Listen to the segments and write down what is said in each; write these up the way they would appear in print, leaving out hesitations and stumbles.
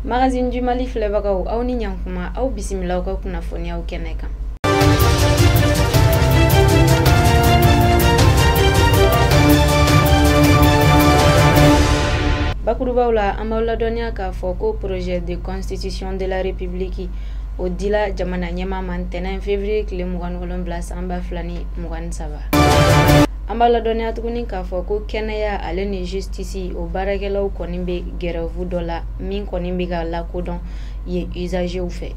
Magazine du Mali filɛbagaw, aw ni ɲankuma, aw bisimila aw ka kunnafoniyaw kɛnɛ kan. Bakurubaw la, an b'aw ladɔnniya k'a fɔ ko projet de constitution de la République o dila jamana ɲɛmaa ma ntɛnɛn février tile 27 san 2023. An b'a ladɔnniya tuguni k'a fɔ ko kɛnɛya ale ni justice o baarakɛlaw kɔni bɛ grève dɔ la min kɔni bɛ ka lakodɔn yen usagers fɛ.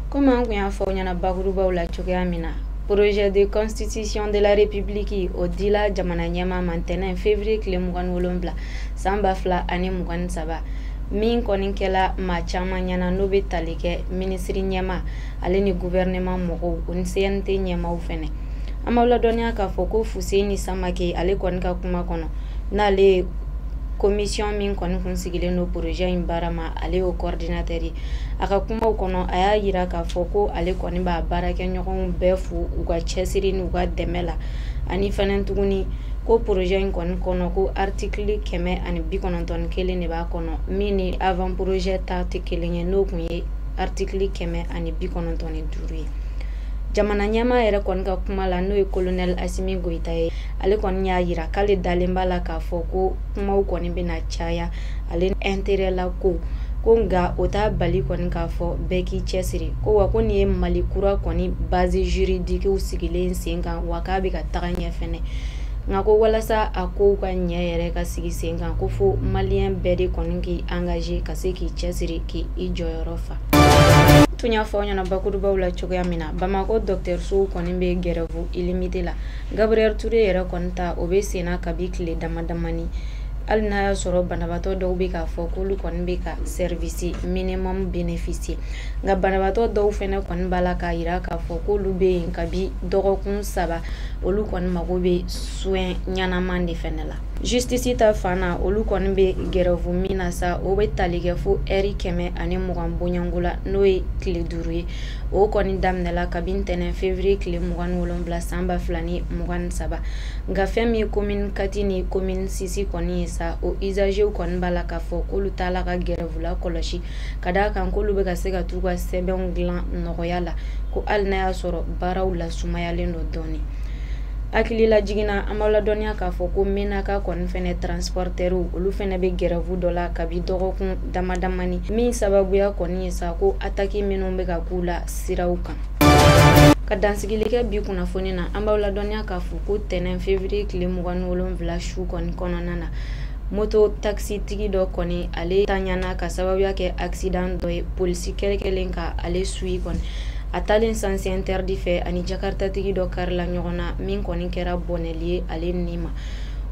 Komi an kun y'a fɔ aw ɲɛna bakurubaw la cogoya min na, projet de constitution de la République o dila jamana ɲɛmaa ma ntɛnɛn février tile 27 san 2023, min kɔni kɛla maa caman ɲɛna n'o bɛ tali kɛ minisiri ɲɛmaa ale ni gouvernement mɔgɔw o ni CNT ɲɛmaaw fɛnɛ. An b'aw ladɔnniya k'a fɔ ko Fuseni Samake ale kɔni ka kuma kɔnɔ, n'ale ye commission min kɔni kun sigilen don projet in baara ma, ale y'o coordinateur ye. A ka kumaw kɔnɔ, a y'a yira k'a fɔ ko ale kɔni b'a baarakɛɲɔgɔnw bɛɛ fo u ka cɛsiri n'u ka dɛmɛ la, ani fɛnɛ tuguni ko projet in kɔni kɔnɔ ko article 191 de b'a kɔnɔ, min ni avant projet ta tɛ kelen ye, n'o kun ye article 195 ye. Jamana ɲɛmaa yɛrɛ kɔni ka kuma la, n'o ye colonel Assimi Goïta ye, ale kɔni y'a yira k'ale dalen b'a la k'a fɔ ko kumaw kɔni bɛna caya ale intérêt la ko nka o t'a bali kɔni k'a fɔ bɛɛ k'i cɛsiri, ko wa ko nin ye Mali kura kɔni base juridique sigilen sen kan, wa k'a bɛ ka taga ɲɛ fɛnɛ. Nka ko walasa a kow ka ɲɛ yɛrɛ ka sigi sen kan, ko fo maliyɛn bɛɛ de kɔni k'i engagé ka se k'i cɛsiri k'i jɔyɔrɔ fa. Tun y'a fɔ aw ɲɛna bakurubaw la cogoya min na, Bamakɔ dɔgɔtɔrɔsow kɔni bɛ grève illimité la. Gabriel Touré yɛrɛ kɔni ta o bɛ senna kabi tile dama damani, hali n'a y'a sɔrɔ banabaatɔ dɔw bɛ k'a fɔ k'olu kɔni bɛ ka service minimum bénéficier, nka banabaatɔ dɔw fɛnɛ kɔni b'a la k'a yira k'a fɔ k'olu bɛ yen kabi dɔgɔkun 3, olu kɔni mago bɛ soin ɲɛnaman de fɛnɛ la. Justice ta fan na, olu kɔni bɛ grève min na sa, o bɛ tali kɛ fo heure 120 bɔɲɔgɔnko la, n'o ye tile 5 ye. O kɔni daminɛla kabi ntɛnɛn février tile 27 san 2023. Nka fɛn min ye commune 4 ni commune 6 kɔni ye sa, o usagers kɔni b'a la k'a fɔ k'olu t'a la ka grève la kɔlɔsi, ka d'a kan k'olu bɛ ka se ka t'u ka sɛbɛnw dilan nɔgɔya la, ko hali n'a y'a sɔrɔ baaraw lasumayalen don dɔɔni. Hakilila jiginna, an b'aw ladɔnniya k'a fɔ ko Menaka kɔni fɛnɛ transporteurs olu fɛnɛ bɛ grève dɔ la kabi dɔgɔkun dama damani, min sababuya kɔni ye sa ko attaque minnu bɛ ka k'u la siraw kan. Ka dansigili kɛ bi kunnafoni na, an b'aw ladɔnniya k'a fɔ ko tɛnɛn février tile 27 su kɔni kɔnɔna na, moto taxi tigi dɔ kɔni ale taɲana ka sababuya kɛ accident dɔ ye, polisi kɛlɛ kɛlen ka ale suyi kɔni. A taalen sens interdit fɛ ani Jakarta tigi dɔ karila ɲɔgɔn na, min kɔni kɛra bɔnɛli ye ale ni ma.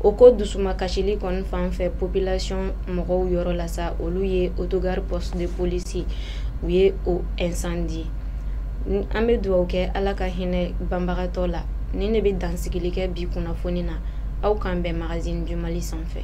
O ko dusumakasili kɔni fan fɛ population mɔgɔw yɔrɔ la sa, olu ye autogare poste de police u ye o incendie. An bɛ dugawu kɛ Ala ka hinɛ banbagatɔ la. Nin de bɛ dansigili kɛ bi kunnafoni na. Aw k'an bɛn Magazine du Mali sanfɛ.